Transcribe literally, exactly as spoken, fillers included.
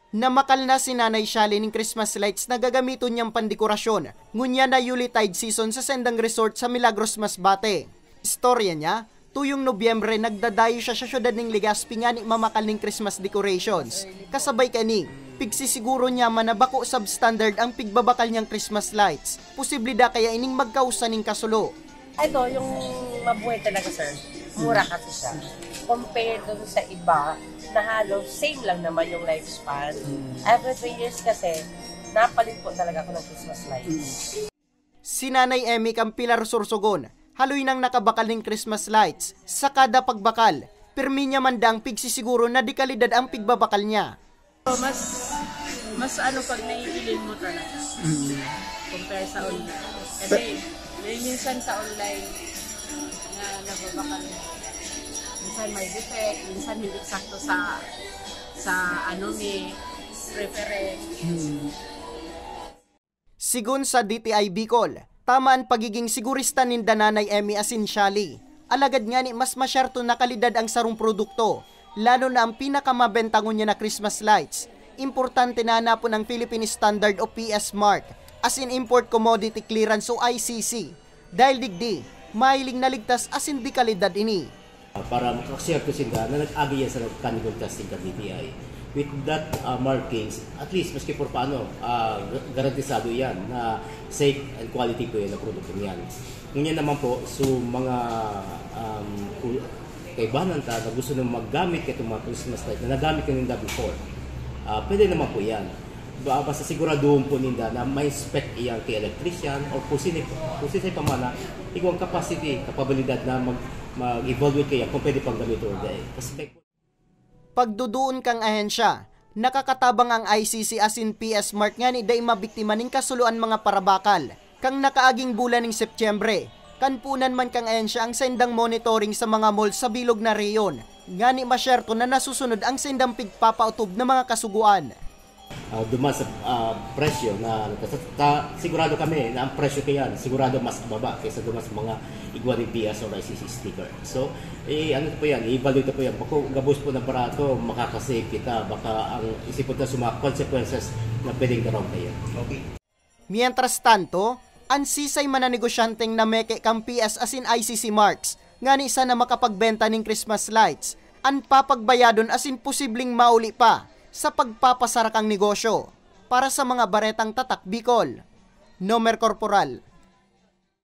Namakal na si Nanay Shally ning Christmas lights na gagamiton niyang pandekorasyon, ngunyan na Yuletide season sa sendang resort sa Milagros, Masbate. Istorya niya, tuyong Nobyembre nagdadayo siya sa syudad ning Legazpi ngani mamakal ning Christmas decorations. Kasabay kani, pigsisiguro niya man na bako substandard ang pigbabakal niyang Christmas lights. Posible da kaya ining magkausa ning kasulo. Ito, yung mabuhay talaga, sir. Mura kasi siya. Compared dun sa iba, na halos same lang naman yung lifespan. Every three years kasi, napalit po talaga ako ng Christmas lights. Si Nanay Emmy kan Pilar Sorsogon, haloy nang nakabakal ning Christmas lights sa kada pagbakal. Pirmi niya man da ang pigsisiguro na dekalidad ang pigbabakal niya. Mas mas ano pag naiilin mo talaga compare sa online. Kasi may minsan sa online na nababakal mo. Minsan may defect, minsan hindi sakto sa sa ano ni preference. Sigon sa D T I Bicol, tama an pagiging sigurista ninda Nanay Emmy asin Shally. Alagad ngani mas masyerto na kalidad ang sarong produkto, lalo na ang pinakamabenta ngunyan na Christmas lights. Importante na hanapon ang Philippine Standard o P S mark, asin Import Commodity Clearance o I C C. Dahil digdi, mahiling na ligtas asin de kalidad ini. Para makaserto sinda na nag-agi yan sa nagkanigong testing kan D T I. With that uh, markings, at least maski por paano, uh, garantisado yan na safe and quality po yan ang produkto niyan. Ngunyan naman po, so mga um, kaibanan ta na gusto nang maggamit itong mga Christmas light na nagamit ko ninda before, uh, pwede naman po yan. Basta siguraduhon po ninda na may spec iyan kay electrician or kung sino, kung sino pa man na igwang capacity, kapabilidad na mag, mag-evaluate kaya kung pwede pang gamitin or dahil. Respect. Pagduduon kang ahensya, nakakatabang ang I C C asin P S Mart ngani dai mabiktima ning kasuloan mga parabakal. Kang nakaaging bulan ning Setyembre, kan punan man kang ahensya ang sendang monitoring sa mga mall sa bilog na rehiyon, ngani masyerto na nasusunod ang sendang pigpapautob na mga kasugoan. Uh, duman sa uh, presyo na ta, ta, sigurado kami na ang presyo kaya sigurado mas baba kaysa duman sa mga igwa ni B S o I C C sticker. So, eh, ano po yan, i-evaluate po yan. Bako gabos po na barato, makakasave kita. Baka ang isipon ta sa mga consequences na pwedeng garaw kaya. Okay. Mientras tanto, an sisay man na negosyanteng nameke kan P S asin I C C marks, ngani sana makapagbenta ning Christmas lights, an papagbayadon asin posibleng mauli pa sa pagpapasara kan negosyo. Para sa mga baretang Tatak Bicol, Nomer Corporal.